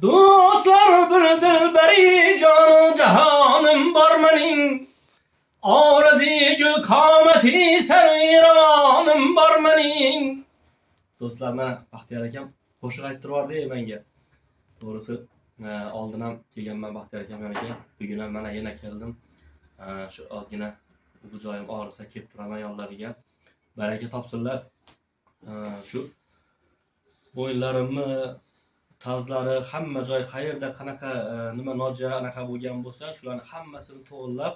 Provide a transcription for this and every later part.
Do'stlar, bir dilbari jonu jahonim bor mening. Orazi gul qomati sarvi ravonim bor mening. Do'stlar, mana Baxtiyor akam qo'shiq ayttirib yubordi menga. To'g'risi, oldin ham kelganman Baxtiyor akam yoniga. Bugun ham mana yana keldim. Shu ozgina bu joyim og'risa kelib turaman yonlariga. Baraka topsinlar. Shu bo'yinlarimni tazlari, hamma joy qayerda qanaqa nima nojo'ya anaqa bo'lgan bo'lsa, shularni hammasini to'g'irlab,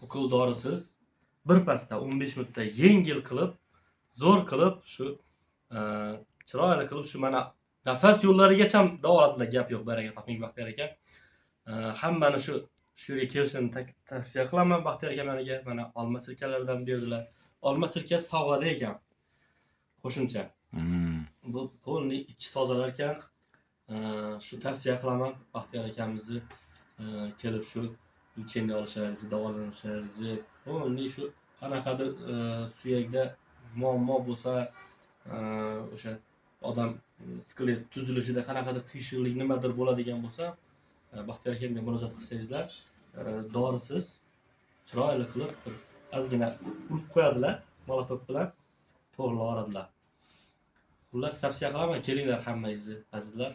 ukol dorisiz birpasda 15 minutda yengil qilib, zo'r qilib, shu chiroyli qilib, shu mana nafas yo'llarigacha davoladilar, gap yo'q. Baraka toping, Baxtiyor aka. Hammani shu yerga kelishini tavsiya qilaman Baxtiyor aka yoniga. Mana olma sirkalaridan berdilar. Olma sirkasi sovg'ada ekan. Qo'shimcha. Bu полный ichi tozalar ekan. Shu tavsiya qilaman Baxtiyor akamizni, kelib shu лечение olishlaringizni, davolanishlaringizni, полный shu qanaqadir suyakda muammo bo'lsa, o'sha odam skelet tuzilishida qanaqadir qiyshiqlik nimadir bo'ladigan bo'lsa, Baxtiyor akamga murojaat qilsangizlar, dorisiz chiroyli qilib bir ozgina urib qo'yadilar молоток bilan, to'g'rilab yuboradilar. Xullas, tavsiya qilaman, kelinglar hammangizni, azizlar.